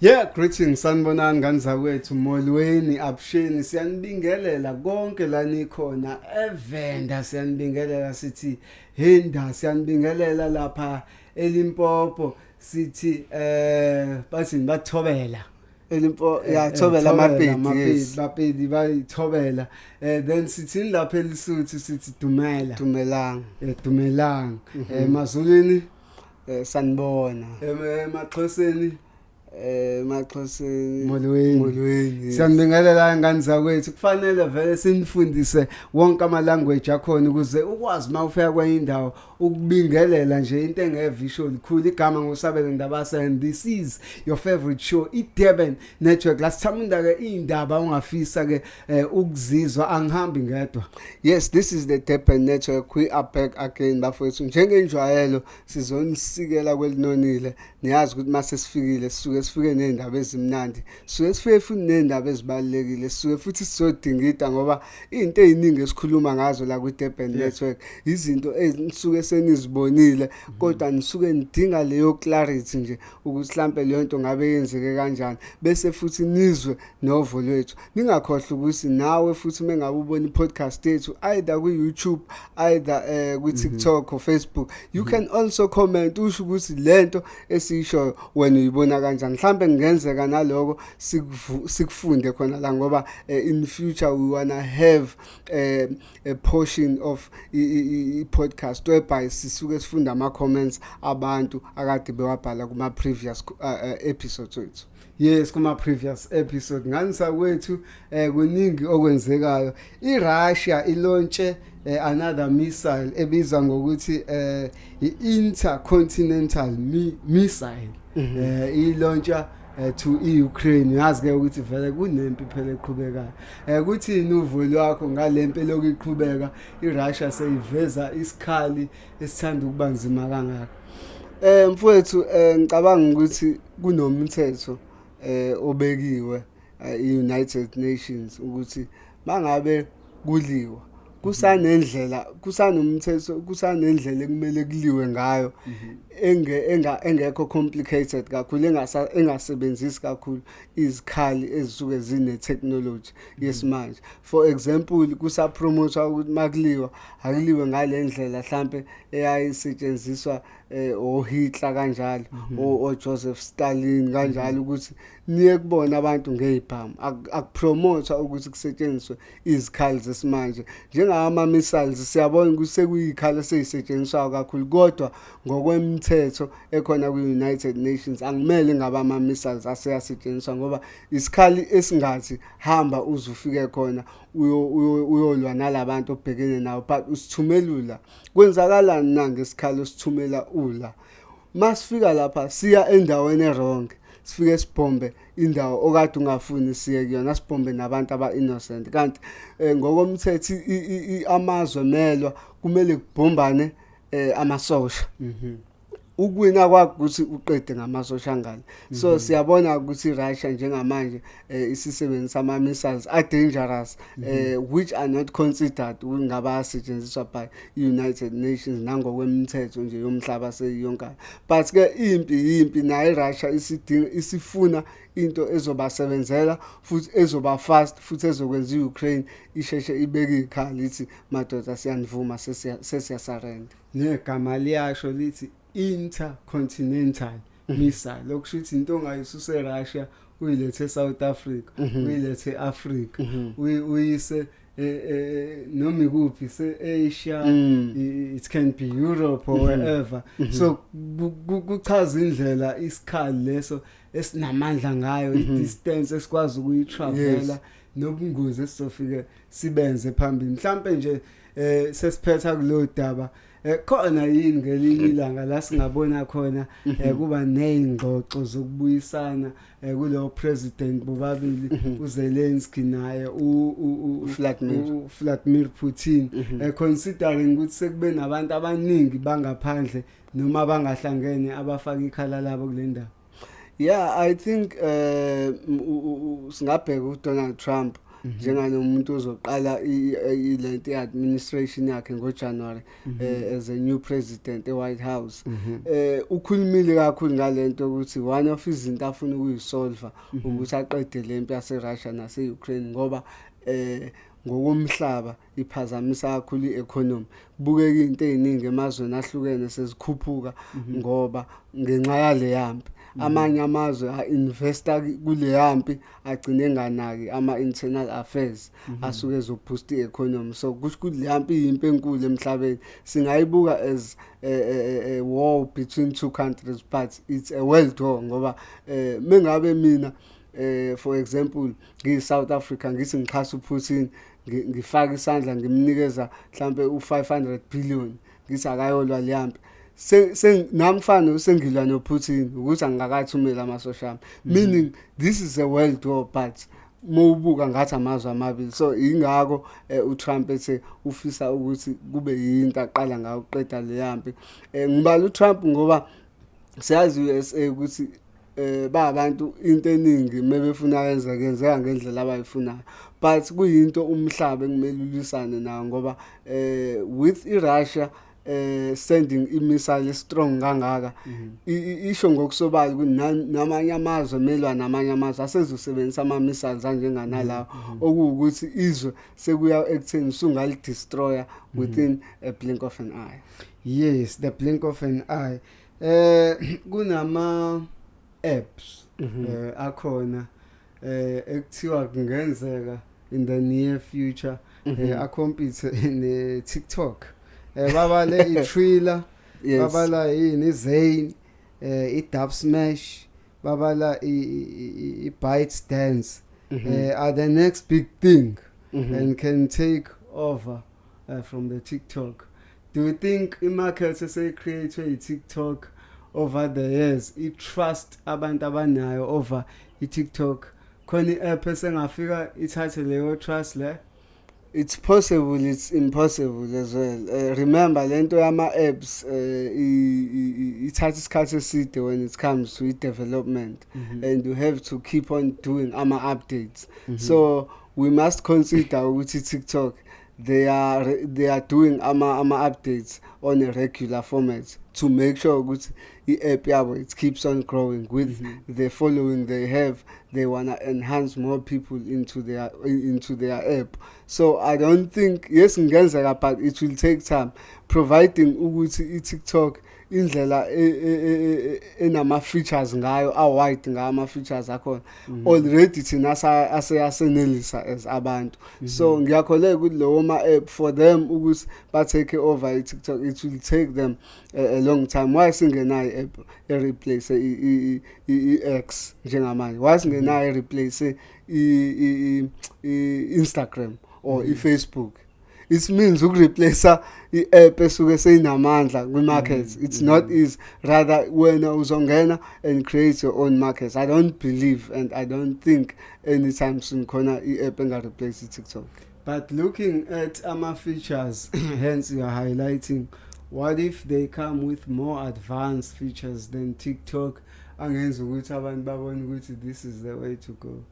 Yeah, greetings, sanibonani ngani zakwethu, molweni, avuxeni, siyanibingelela konke la nikhona eVenda, siyanibingelela sithi Hinda, siyanibingelela lapha eLimpopo sithi bathini, bathobela. Elimpo ya, thobela amapedi, yes. Bapedi bayithobela. Then sithini lapha eLisuthu? Sithi dumela. Dumelang. Dumelang. Mazulwini? Sanibona. EmaXhoseni? Maxhoseni? Molweni. Molweni, yes. Siyanibingelela ngani zakwethu. Kufanele vele sinifundise wonke ama language akhona ukuze ukwazi uma ufika kwenye indawo ukubingelela nje, into engeve isho likhulu. Igama nguSabelo Ndabasa and this is your favorite show, iDurban Network. La sithamunda ke indaba ongafisa ke ukuzizwa. Angihambi ngedwa. Yes, this is the Durban Network. We are back again, bafowethu. Njengenjwayelo sizonisikela kwelinonile. Niyazi ukuthi mase sifikile sisuke sifike nezindaba ezimnandi. Sisuke sifike futhi nezindaba ezibalulekile. Sisuke futhi sizodingida ngoba izinto eziningi esikhuluma ngazo la kwi Durban Network izinto ezinisuke senizibonile, kodwa nisuke nidinga leyo clarity nje ukuthi mhlambe leyo nto ngabe yenzeke kanjani, bese futhi nizwe novo lwethu. Ningakhohlwa ukuthi nawe futhi mengabe ubona i-podcast yethu either ku-YouTube, either kwi-TikTok or Facebook, you can also comment, usho ukuthi lento esiyishoyo wena uyibona kanjani. Mhlambe kungenzeka naloko sikufunde khona la, ngoba in future we wanna have a portion of i-podcast whereby sisuke sifunda ama-comments abantu akade bewabhala kuma-previous episodes wethu. Yes, kuma previous episode, ngani sakwethu, kuningi okwenzekayo. IRussia ilaunche another missile ebizwa ngokuthi i-intercontinental missile. Ilauncha to iUkraine. Yazi ke ukuthi vele kunempi phela eqhubekayo. Kuthini uvo lwakho ngalempi lokuqhubeka, iRussia seyiveza isikhali esithanda ukuba nzima kangaka? Mfowethu, ngicabanga ukuthi kunomthetho obekiwe i-United Nations ukuthi mangabe kuliwa kusanendlela, kusanomthetho, kusanendlela ekumele kuliwe ngayo engekho complicated kakhulu, engasebenzisi kakhulu izikhali ezisuke zine technology yesimanje. For example, kusapromote ukuthi makuliwa akuliwe ngalendlela mhlambe eyayisetshenziswa oHitler kanjalo, o Joseph Stalin kanjalo, ukuthi niye kubona abantu ngezibhamu. Akupromote ukuthi kusetshenziswe izikhali zesimanje njengama missiles. Siyabona ukuthi sekuyikhali eseyisetshenziswa kakhulu, kodwa ngokwemthetho ekhona kwi-United Nations angimele ngabe ama missiles aseyasetshenziswa, ngoba isikhali esingathi hamba uze ufike khona uyolwa nalabantu obhekene nabo, but usithumelula. Kwenzakalani na ngesikhali osithumela ula? Masifika lapha siya endaweni ewrong, sifike sibhombe indawo okade ungafuni siye kuyona, sibhombe nabantu aba-innocent. Kanti ngokomthetho amazwe melwa kumele kubhombane amasosha. Ukuwina kwakho ukuthi uqede ngamasosha angale. So siyabona ukuthi iRussia njengamanje isisebenzisa ama missiles are dangerous, which are not considered ukungaba asetshenziswa by United Nations nangokwemthetho nje yomhlaba seyonke. But ke impi yimpi, nayo iRussia isidinga, isifuna into ezobasebenzela futhi ezoba fast futhi ezokwenza iUkraine isheshe ibeke ikhali ithi, "Madoda, siyanivuma, sesiya surrender." Negama liyasho, lithi intercontinental missile, okusho ukuthi into ongayisusa eRussia uyilethe eSouth Africa, uyilethe eAfrica, uyise noma ikuphi, se-Asia, it can be Europe or wherever. So kuchaza indlela isikhali leso esinamandla ngayo, i-distance esikwazi ukuyitravela nobungozi esizofike sibenze phambili. Mhlambe nje sesiphetha kulo daba, khona yini ngelinye ilanga la singabona khona kuba nezingxoxo zokubuyisana kulo president bobabili, uZelensky naye Vladimir. uVladimir Putin, considering ukuthi sekube nabantu abaningi bangaphandle noma bangahlangene abafaka ikhala labo kule ndaba? Yeah, I think singabheka uDonald Trump. Njenganomuntu ozoqala ilento i-administration yakhe ngoJanuary as a new president eWhite House, ukhulumile kakhulu ngalento ukuthi one of izinto afuna ukuyisolve ukuthi aqede lempi yase-Russia nase-Ukraine, ngoba ngokomhlaba iphazamisa kakhulu i-economy. Kubukeka into eziningi emazweni ahlukene sezikhuphuka ngoba ngenxa yale yampi. Amanye amazwe a-investa kule yampi, agcine enganaki ama-internal affairs asuke ezoboost i-economy. So kusho ukuthi le yampi iyimpi enkulu emhlabeni. Singayibuka as a war between two countries, but it's a world war, ngoba mengabe mina, for example, ngiyi-South Africa, ngithi ngixhasa uPutin, ngifaka isandla, ngimnikeza mhlambe u500 billion, ngithi akayolwa leyampi, nami sengilwa noPutin ukuthi angingakathumeli amasosha ami, meaning this is a world war, but mawubuka ngathi amazwe amabili. So ingakho uTrump ethe ufisa ukuthi kube yinto aqala ngayo ukuqeda leyampi. Ngibala uTrump ngoba siyazi USA ukuthi ba abantu into eningi mebefuna yenza kuyenzeka ngendlela abayifunayo, but kuyinto umhlaba ekumele ulwisane nayo, ngoba with iRussia sending imissile strong kangaka, isho ngokusobala ukuthi namanye amazwe melwa namanye amazwe asezosebenzisa ama missiles anjenganalawo, okuwukuthi izwe sekuya ekutheni usungalidestroya within a blink of an eye. Yes, the blink of an eye. Kunama apps akhona ekuthiwa kungenzeka in the near future acompete ne TikTok. Babale iTriller, babala yini, iZain, iDubsmash, babala iByte Dance are the next big thing and can take over from the TikTok. Do you think imarket eseyicreate i-TikTok over the years, i-trust abantu abanayo over i-TikTok, khona i-app esengafika ithathe leyo trust le? It's possible, it's impossible as well. Remember lento yama apps ithatha isikhathi eside when it comes to development and you have to keep on doing ama updates. So we must consider ukuthi TikTok, they are doing ama updates on a regular format to make sure ukuthi i-app yabo, it keeps on growing with the following they have. They want to enhance more people into their app. So I don't think, yes, kungenzeka, but it will take time, providing ukuthi i-TikTok indlela enama features ngayo, a wide ngayo ama features akhona already, thina aseyasenelisa as abantu. So ngiyakholeka ukuthi lowo ma app, for them ukuthi ba take over i-TikTok, it will take them a long time. Why singenayo i-app e replace i-X njengamanje? Why singenayo i replace i-Instagram or i-Facebook? It means ukureplace i-app esuke seyinamandla kwi-market, it's not easy. Rather wena uzongena and create your own markets. I don't believe and I don't think anytime soon khona i-app enga-replace i-TikTok. But looking at ama features, hence you are highlighting, what if they come with more advanced features than TikTok angenza ukuthi abantu babone ukuthi this is the way to go?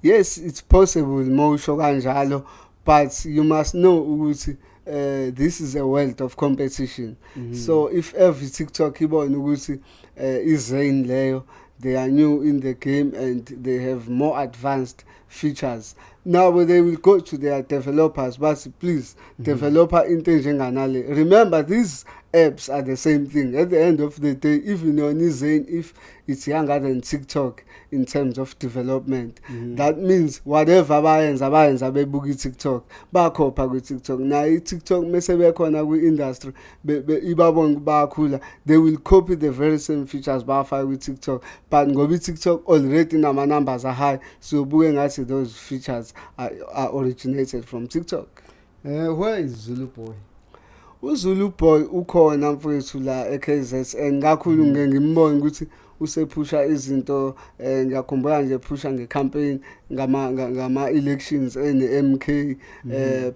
Yes, it's possible mawusho kanjalo, but you must know ukuthi this is a world of competition. So if every TikTok ibona ukuthi iZain leyo, they are new in the game and they have more advanced features, now they will go to their developers but please developer into enjenganale. Remember, these apps are the same thing at the end of the day. Even on iZain, if it's younger than TikTok in terms of development, that means whatever bayenza, bayenza bebuka i-TikTok, bakhopha kwi-TikTok. Nayo i-TikTok mase bekhona kwi-industry, ibabona bayakhula, they will copy the very same features bawafake kwi-TikTok. But ngoba i-TikTok already nama-numbers are high, siyobuke ngathi those features are originated from TikTok. Where is Zulu Boy? uZulu Boy ukhona mfowethu la eKZN kakhulu. Ngeke ngimbone ukuthi usephusha izinto. Ngiyakhumbula nje phusha ngecampaign ngama elections ene MK,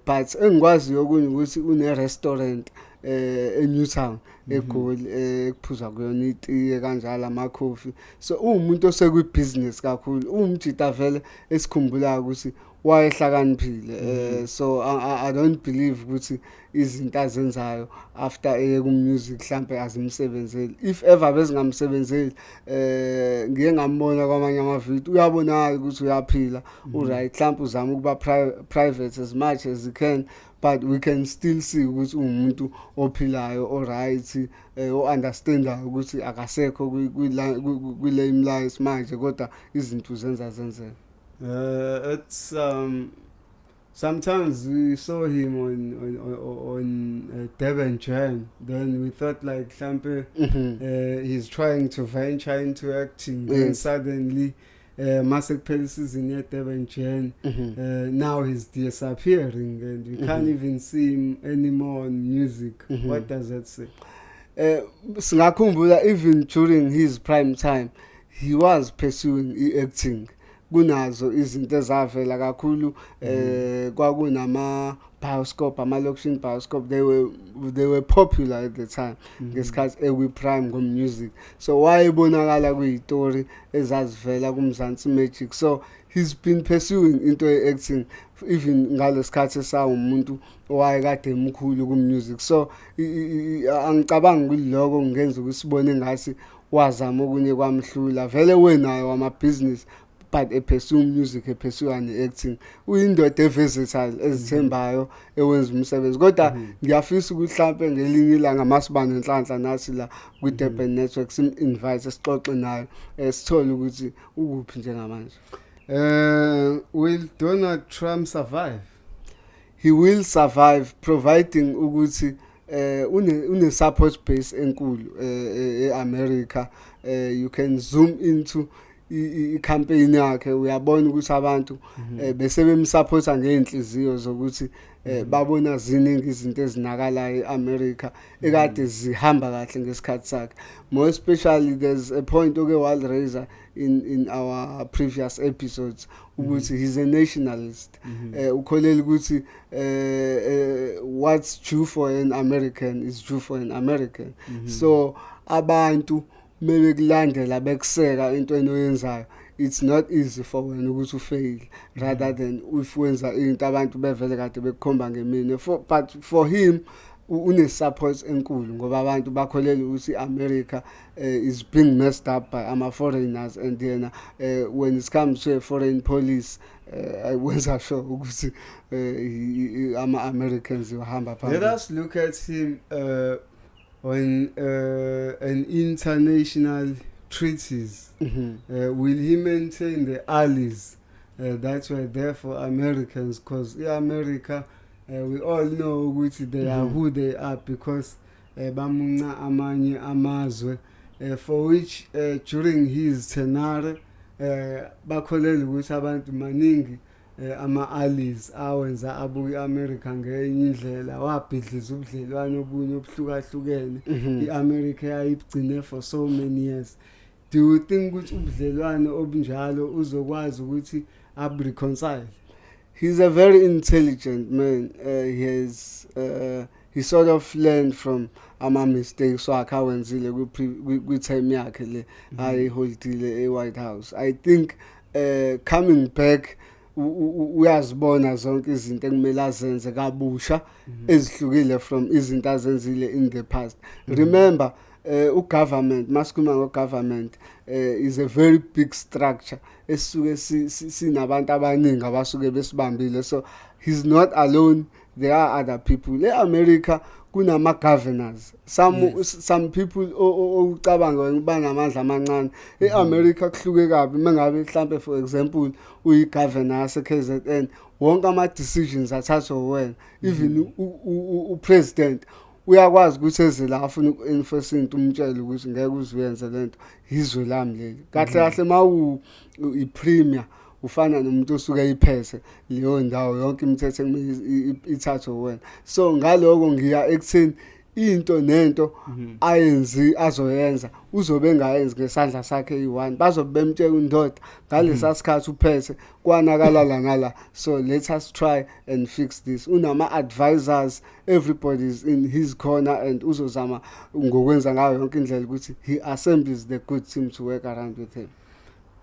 but engikwaziyo okunye ukuthi une restaurant eNewtown eGoli, ekuphuzwa kuyona itiye kanjalo, amakhofi. So uwumuntu osekwi business kakhulu, uwumjita vele esikhumbulayo ukuthi Wayehlakaniphile, so I don't believe ukuthi izinto azenzayo after eye ku-music mhlampe azimsebenzeli. If ever bezingamsebenzeli, ngiye ngambona kwamanye amavidiyo, uyabonakala ukuthi uyaphila, u-right. Mhlampe uzama ukuba private as much as he can, but we can still see ukuthi uwumuntu ophilayo, o-right, o-understandayo ukuthi akasekho kwi-limelight manje, kodwa izinto uzenza zenzeka. It's sometimes we saw him on Durban Gen. Then we thought like mhlampe he's trying to venture into acting. Then suddenly, mase kuphela season ye Durban Gen, now he's disappearing and we can't even see him anymore on music. What does that say? Singakhumbula even during his prime time he was pursuing i-acting. Kunazo izinto ezavela kakhulu, kwakunama bioscope, ama location bioscope. They were popular at the time ngesikhathi ekwi prime ngo-music, so wayebonakala kuyitori ezazivela kuMzansi Magic. So he's been pursuing into ye-acting even ngalesikhathi esawumuntu owayekade emkhulu ku-music. So angicabangi ukuthi lokho kungenza ukuthi sibone ngathi wazama okunye kwamhlula. Vele wenayo wamabhizinisi, but e-pursue music, e-pursue ne-acting. Uyindoda e-versatile, ezithembayo, ewenza umsebenzi, kodwa ngiyafisa ukuthi mhlampe ngelinye ilanga masiba nenhlanhla nathi la kwi-Durban Network sim-invite, sixoxe nayo, sithole ukuthi ukuphi njengamanje. Will Donald Trump survive? He will survive, providing ukuthi une support base enkulu eAmerica. You can zoom into i-campaign yakhe, uyabona ukuthi abantu bese bemsupporta ngeenhliziyo zokuthi babona ziningi izinto ezinakalayo eAmerica ekade zihamba kahle ngesikhathi sakhe. More especially, there's a point oke wa-raise in our previous episodes ukuthi he's a nationalist, ukholela ukuthi what's due for an American is due for an American. So abantu mebekulandela, bekuseka into oyenzayo, it's not easy for wena ukuthi u-fail, rather than if wenza into abantu bevele kade bekukhomba ngeminwe for. But for him une support enkulu ngoba abantu bakholelwa ukuthi iAmerica is being messed up by ama foreigners, and yena, when it comes to a foreign policy, wenza sure ukuthi ama Americans uhamba Let phambili. Us look at him on an international treaties. Will he maintain the allies that were there for Americans? Because America, we all know ukuthi they are who they are because bamunca amanye amazwe, for which during his tenure bakholela ukuthi abantu maningi ama allies awenza abuka iAmerica ngenye indlela, wabhidliza ubudlelwano obunye obuhlukahlukene iAmerica yayibugcine for so many years. Do you think ukuthi ubudlelwano obunjalo uzokwazi ukuthi abu-reconcile? He's a very intelligent man. He sort of learned from ama mistakes wakhe awenzile kwi term yakhe le ayiholdile e-White House. I think coming back uyazibona zonke izinto ekumele azenze kabusha ezihlukile from izinto azenzile in the past. Remember, u-government, masikhuluma ngo-government, is a very big structure esisuke sinabantu abaningi abasuke besibambile, so he's not alone, there are other people. E-America kunama governors, some some people ocabanga wena banamandla amancane. E-America kuhluke kabi. Mengabe mhlambe, for example, uyi-governor yase-KZN, wonke ama decisions athathwa wena. Even u-president uyakwazi ukuthi eze la afuna uku-enforce into, umtshele ukuthi ngeke uze uyenze lento, izwe lami leli. Kahle kahle, mawu i-premier ufana nomuntu osuke eyiphethe leyo ndawo, yonke imithetho ekumele ithathwe wena. So ngaloko ngiya ekutheni into nento ayenzi azoyenza uzobe engayenzi ngesandla sakhe eyi-one. Bazobe bemtshela, "Undoda, ngalesa sikhathi uphethe kwanakala la nala, so let us try and fix this." Unama-advisors, everybody is in his corner, and uzozama ngokwenza ngayo yonke indlela ukuthi he assembles the good team to work around with him.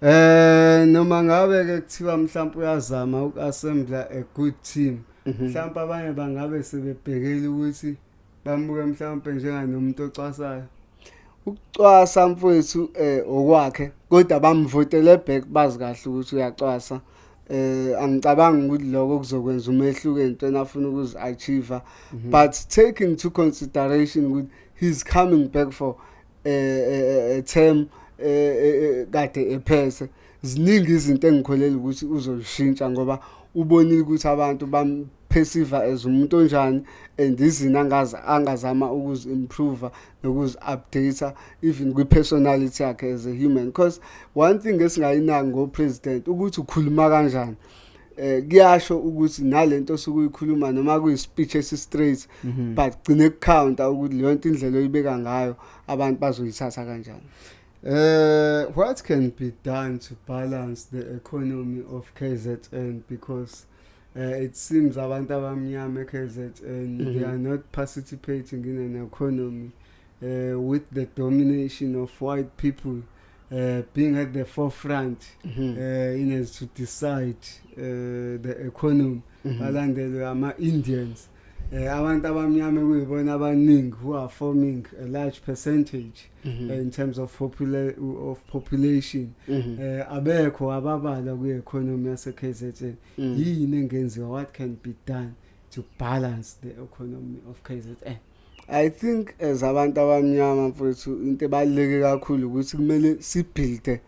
Noma ngabe ke kuthiwa mhlawumbe uyazama uku-assemble a good team, mhlawumbe abanye bangabe sebebhekela ukuthi bambuke mhlawumbe njenganomuntu ocwasayo. Ukucwasa, mfowethu, okwakhe, kodwa bamvotele back bazi kahle ukuthi uyacwasa. Angicabangi ukuthi lokho kuzokwenza umehluko entweni afuna ukuzi-achieve, but take into consideration ukuthi he's coming back for a term kade ephethe. Ziningi izinto engikholela ukuthi uzozishintsha ngoba ubonile ukuthi abantu bam-perceive as umuntu onjani and izinto angazi angazama ukuzi-improve nokuzi-update, even kwi-personality yakhe as a human, because one thing esingayinaki ngo-president ukuthi ukhuluma kanjani. Kuyasho ukuthi nalento osuke uyikhuluma, noma kuyi-speech esi-straight, but gcine ku-counta ukuthi leyo nto, indlela oyibeka ngayo, abantu bazoyithatha kanjani. What can be done to balance the economy of KZN, because it seems abantu abamnyama e-KZN, they are not participating in an economy with the domination of white people being at the forefront in as to decide the economy, balandelwe ama-Indians, abantu abamnyama kuyibona abaningi who are forming a large percentage in terms of population. Abekho ababalwa kwi-economy yase-KZN. Yini engenziwa? What can be done to balance the economy of KZN? I think as abantu abamnyama, mfowethu, into ebaluleke kakhulu ukuthi kumele si-build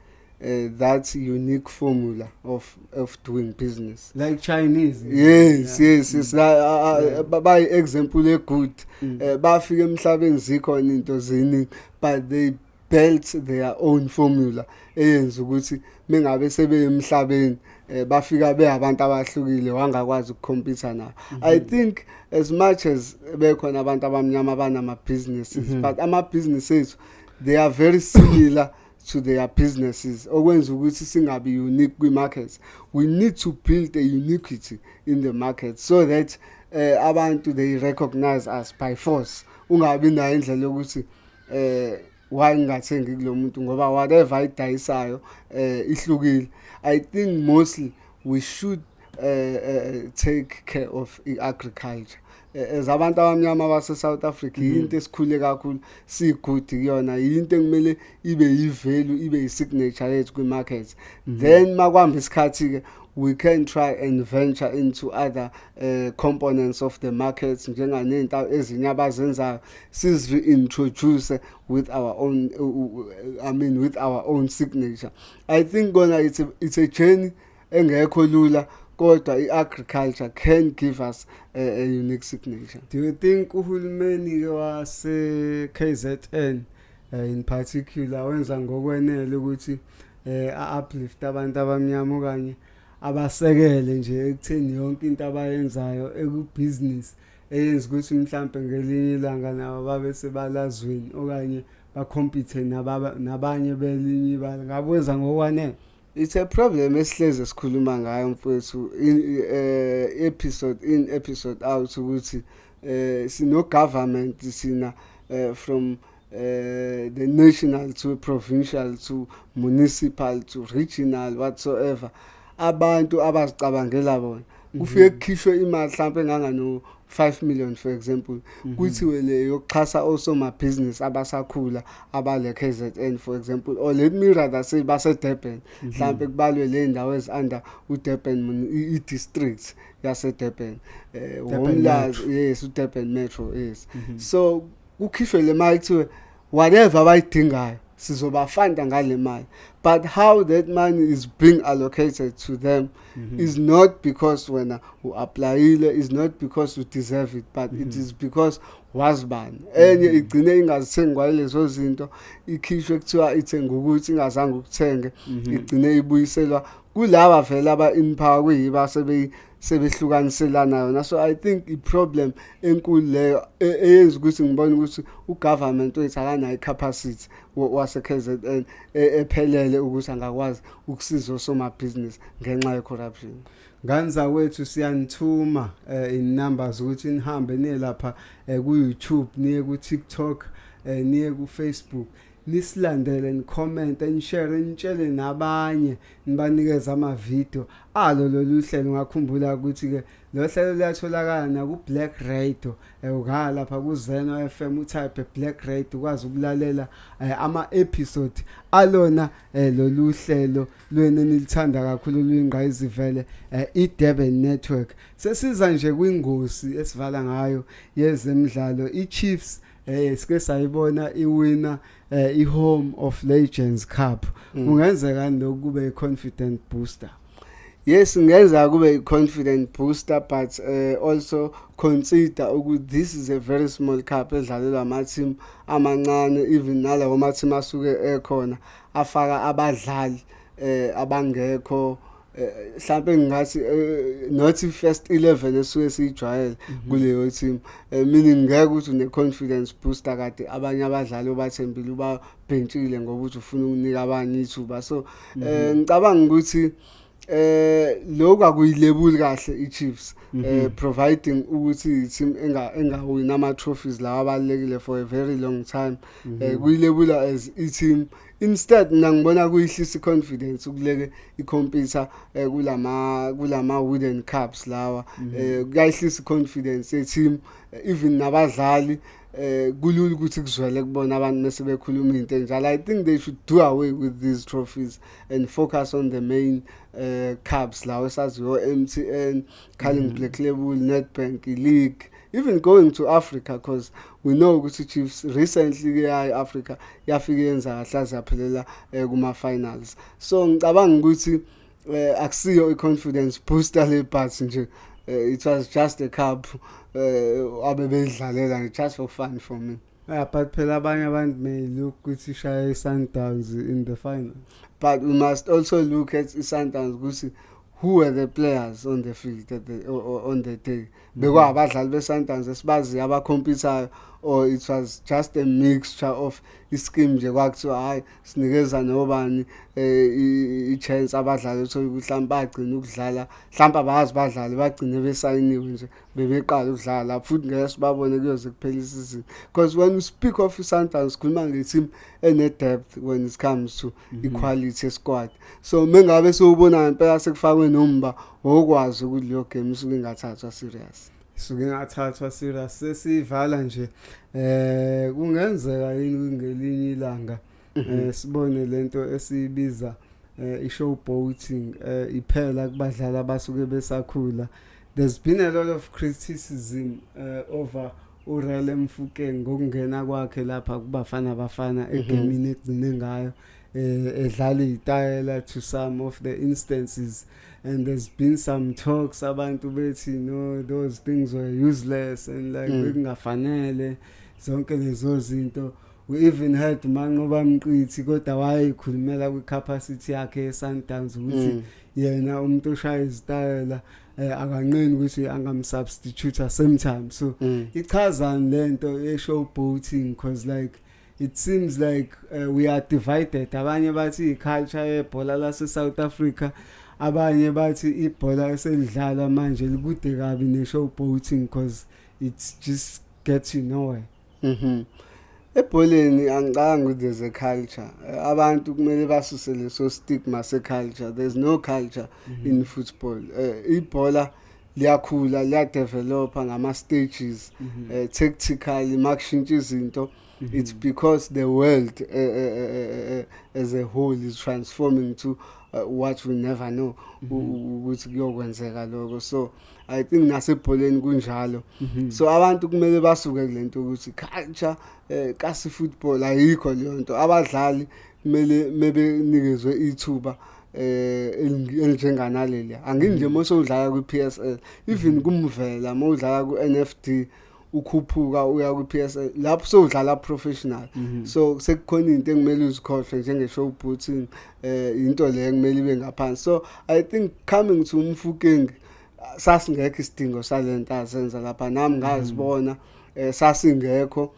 that unique formula of doing business. Like Chinese. Yes, yes, la bayi example e-good. Bafika emhlabeni zikhona into ziningi, but they built their own formula eyenza ukuthi mengabe sebemhlabeni bafika beyabantu abahlukile wangakwazi uku-compete nabo. I think as much as bekhona abantu abamnyama abanama businesses, but ama businesses, they are very similar to their businesses, okwenza ukuthi singabi unique kwi-markets. We need to build a uniquity in the market so that abantu, they recognize us by force. Ungabi nayo indlela yokuthi why ngingathengi kulo muntu, ngoba whatever ayidayisayo ihlukile. I think mostly we should take care of i-agriculture as abantu abamnyama base South Africa. Into esikhule kakhulu, si-good kuyona, into ekumele ibe yi-value, ibe yi-signature yethu kwi-market. Then makuhamba isikhathi ke, we can try and venture into other components of the markets, njenganento ezinye abazenzayo, sizi-introduce with our own, I mean, with our own signature. I think kona it's a journey engekho lula, kodwa i-agriculture can give us a unique signature. Do you think uhulumeni ke wase KZN in particular wenza ngokwenele ukuthi uplift abantu abamnyama okanye abasekele nje ekutheni yonke into abayenzayo eku-business eyenza ukuthi mhlambe ngelinye ilanga nabo babe sebalazweni okanye ba-compete nabanye belinye ibala? Ngabe wenza ngokwanele? It's a problem esihleze sikhuluma ngayo, mfowethu, in episode in, episode out, ukuthi sino government sina from the national to provincial to municipal to regional, whatsoever, abantu abazicabangela bona. Kufike kukhishwe imali mhlawumbe enganga no 5 million, for example, kuthiwe le yokuxhasa osomabhizinisi abasakhula abale KZN, for example, or let me rather say base Durban. Mhlawumbe kubalwe le ndawo ezi under uDurban, i-district yase Durban, uMlazi, yes, uDurban Metro, yes. So kukhishwe le mali, kuthiwe whatever abayidingayo sizoba-funda ngale mali, but how that money is being allocated to them is not because wena u-applyile, is not because you deserve it, but it is because wazibani. Enye igcine ingazithengi kwalezo zinto, ikhishwe kuthiwa ithenga ukuthi ingazange ukuthenge, igcine ibuyiselwa kulaba vele aba in power, kuyiba sebehlukaniselana yona. So I think i-problem enkulu leyo eyenza ukuthi ngibone ukuthi u-government wethu akanayo i-capacity wase KZN ephelele ukuthi angakwazi ukusiza osomabhizinisi ngenxa ye-corruption. Ngane zakwethu, siyanithuma in numbers ukuthi nihambe niye lapha ku YouTube, niye ku TikTok, niye ku Facebook. Nisilandele, ni-comment, ni-share, nitshele nabanye, nibanikeze ama-video alo lolu hlelo. Ngakhumbula ukuthi ke lo hlelo luyatholakala na ku Black Radio, unga lapha ku Zeno FM, u-type Black Radio, ukwazi ukulalela ama episode alona lolu hlelo lwenu enilithanda kakhulu, luyingqayizivele, iDurban Network. Sesiza nje kwingosi esivala ngayo yezemidlalo. iChiefs sike sayibona iwina iHome of Legends Cup. Kungenzeka lokhu kube i-confident booster? Yes, ngenza kube i-confident booster, but also consider ukuthi this is a very small cup edlalelwa ama-team amancane. Even nalawo ma-team asuke ekhona afaka abadlali abangekho, mhlambe ngingathi not i-first 11 esuke siyijwayele kuleyo team, meaning ngeke ukuthi une confidence booster kade abanye abadlali obathembile ubabhentshile ngoba uthi ufuna ukunika abanye ithuba. So ngicabanga ukuthi lokhu akuyilebuli kahle iChiefs, providing ukuthi i-team engawina ama trophies lawa abalekile for a very long time, kuyilebula as i-team. Instead mina ngibona kuyihlisa i-confidence ukuleke i-compete kulama wooden cups lawa. Kuyayihlisa i-confidence ye-team, even nabadlali, kulula ukuthi kuzwele kubona abantu mase bekhuluma into enjalo. I think they should do away with these trophies and focus on the main cups lawo esaziyo, MTN, Carling Black Label, Nedbank League, even going to Africa, because we know ukuthi Chiefs recently ke yayi Africa, yafike yenza kahle, azaphelela kuma finals. So ngicabanga ukuthi akusiyo i-confidence booster le, but nje it was just a cup abebedlalela just for fun for me. Yeah, but phela abanye abantu may look ukuthi ishaye i-Sundowns in the final. But we must also look at i-Sundowns ukuthi who were the players on the field at the or on the day. Bekwabadlali be-Sundowns esibaziyo aba-compete-ayo, or it was just a mixture of i-scheme nje, kwakuthiwa hayi, sinikeza nobani i-chance, abadlali uthole ukuthi mhlawumbe bagcina ukudlala, mhlawumbe abazi badlali bagcine besayiniwe nje, bebeqala ukudlala lapho, futhi ngeke sibabone kuyoze kuphele isizini. Because when we speak of i-Sundowns, sikhuluma nge-team ene-depth when it comes to i-quality squad. So mengabe sewubona ngempela sekufakwe nomba, okwazi ukuthi leyo game isuke ingathathwa serious. Isuke ingathathwa serious. Sesivala nje, kungenzeka yini ngelinye ilanga sibone lento esiyibiza i-showboating iphela kubadlali abasuke besakhula? There's been a lot of criticism over uRele Mofokeng ngokungena kwakhe lapha kuBafana Bafana egemini egcine ngayo edlala izitayela to some of the instances, and there's been some talks, abantu bethi no, those things were useless and like bekungafanele zonke lezo zinto. We even heard Manqoba Mngqithi, kodwa wayekhulumela kwi-capacity yakhe ye-Sundowns ukuthi yena umuntu oshaya izitayela akanqeni ukuthi angam-substitute same time. So ichazani lento ye-showboating? Because like it seems like we are divided. Abanye bathi i-culture yebhola lase South Africa, abanye bathi ibhola eselidlalwa manje likude kabi ne-showboating because it just gets you nowhere. Ebholeni angicabangi ukuthi there's a culture. Abantu kumele basuse leso stigma se-culture. There's no culture in football. Ibhola liyakhula, liya-developa ngama stages. Tactically makushintsha izinto, it's because the world as a whole is transforming to what we never know ukuthi kuyokwenzeka lokho. So I think nasebholeni kunjalo. So abantu kumele basuke kulento ukuthi culture kasi football, ayikho leyo nto. Abadlali kumele mebenikezwe ithuba elinjenganaleli, anginje mose udlala kwi-PSL, even kumvela mawudlala ku-NFD, ukhuphuka uya kwi-PSL, lapho sowudlala professional. So sekukhona into engimele uzikhohlwe njenge-showboating, into le ekumele ibe ngaphansi. So I think coming to uMofokeng, sasingekho isidingo salento azenza lapha. Nami ngazibona sasingekho.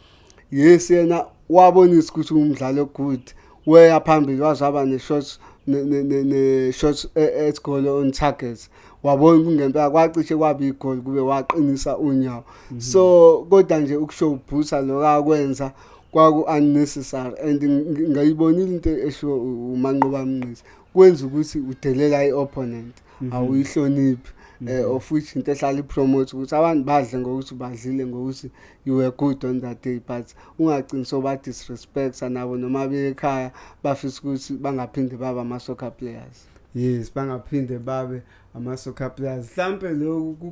Yes, yena wabonisa ukuthi umdlalo good, weya phambili, wazaba ne-shots ne-shots at goal, on target, wabona kungempela kwacishe kwaba igoli kube waqinisa unyawo. So kodwa nje uku-showboat-a lokho akwenza. Kwaku unnecessary and ngayibonile into esho uManqoba Mnqithi, kwenza ukuthi udelela i-opponent, awuyihloniphi, of which into ehlala ipromote ukuthi abantu badle ngokuthi badlile ngokuthi you were good on that day, but ungagcini soba disrespecta nabo noma beye ekhaya bafisa ukuthi bangaphinde baba ama-soccer players. Yes, bangaphinde babe ama-soccer players. Mhlampe lokhu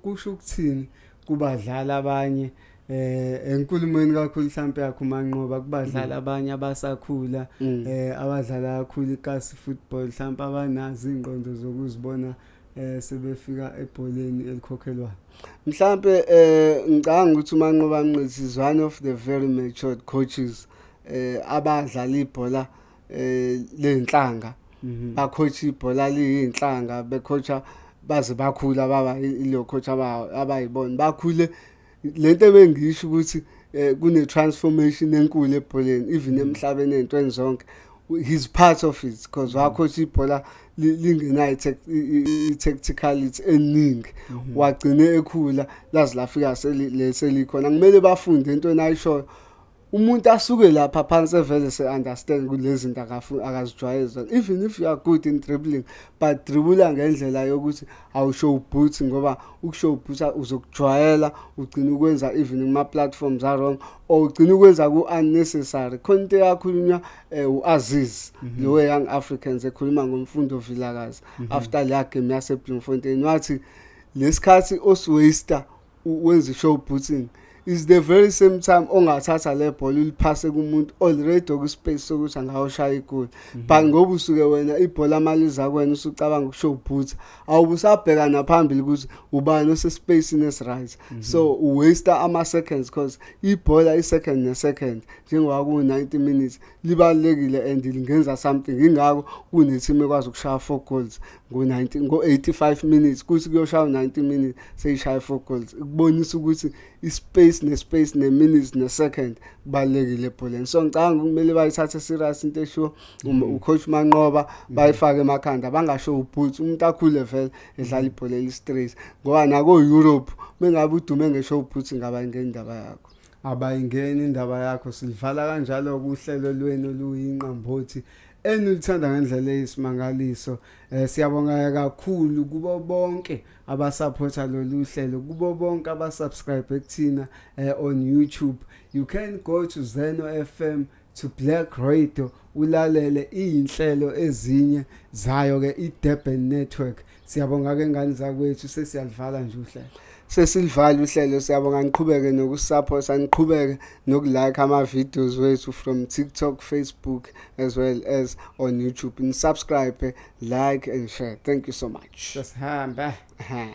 kusho ukuthini kubadlali abanye, enkulumweni kakhulu mhlampe yakho uManqoba, kubadlali abanye abasakhula, abadlala kakhulu ikasi football, mhlampe abanazo ingqondo zokuzibona sebefika ebholeni elikhokhelwayo? Mhlambe ngicabanga ukuthi uManqoba Mnqithi is one of the very matured coaches abadlala ibhola lenhlanga, bacoach ibhola liyinhlanga, becoacha baze bakhula baba ilo coach abayibona bakhule. Lento bengisho ukuthi kune transformation enkulu ebholeni, even emhlabeni, ezintweni zonke, he's part of it because wacoach ibhola lingenayo i-tacticality eningi, wagcine ekhula laze lafika selikhona. Kumele bafunde into ayishoyo, umuntu asuke lapha phansi evele se-understand kulezi zinto akazijwayezi zona. Even if you are good in dribbling, but dribbula ngendlela yokuthi awushowboat, ngoba ukushowboat uzokujwayela, ugcina ukwenza even kuma-platforms a-wrong or ugcina ukwenza ku-unnecessary. Khona into eyakhulunywa u-Aziz lo we-Young Africans, ekhuluma ngoMfundo Vilakazi after leya game yase-Bloemfontein, wathi lesikhathi osiwaster wenza i-showboating is the very same time ongathatha le bhola uliphase kumuntu already okuspace sokuthi angayoshaya igoli, but ngoba usuke wena ibhola maliza kuwena usucabanga ukushowboat, awubusabheka naphambili ukuthi ubani osespacini esi-right, so uwaste ama-seconds because ibhola i-second ne-second, njengoba ku-90 minutes, libalulekile and lingenza something. Ingakho kune-team ekwazi ukushaya 4 goals ngo-90, ngo-85 minutes, kuthi kuyoshaya u-90 minutes seyishaya 4 goals, kubonisa ukuthi ispace nespace ne-minutes ne-second kubalulekile ebholeni. So ngicabanga kumele bayithathe serious into eshiwo ucoach Manqoba, bayifake emakhanda, bangashow boot, umuntu akhule vele edlala ibhola eli-straight, ngoba nako-Europe mengabe udume nge-showboot ngaba ingendaba yakho. Abayingeni indaba yakho. Silivala kanjalo kuhlelo lwenu oluyinqambothi enilithanda ngendlela eyisimangaliso. Siyabonga kakhulu kubo bonke abasupporta lolu hlelo, kubo bonke abasubscribe kuthina on YouTube. You can go to Zeno FM, to Black Radio, ulalele izinhlelo ezinye zayo ke iDurban Network. Siyabonga ke ngani zakwethu, sesiyalivala nje uhlelo. Sesilivala uhlelo. Siyabonga, niqhubeke nokusupport, niqhubeke nokulike ama-videos wethu from TikTok, Facebook as well as on YouTube. Nisubscribe, like and share. Thank you so much. Sesihambe. Ha.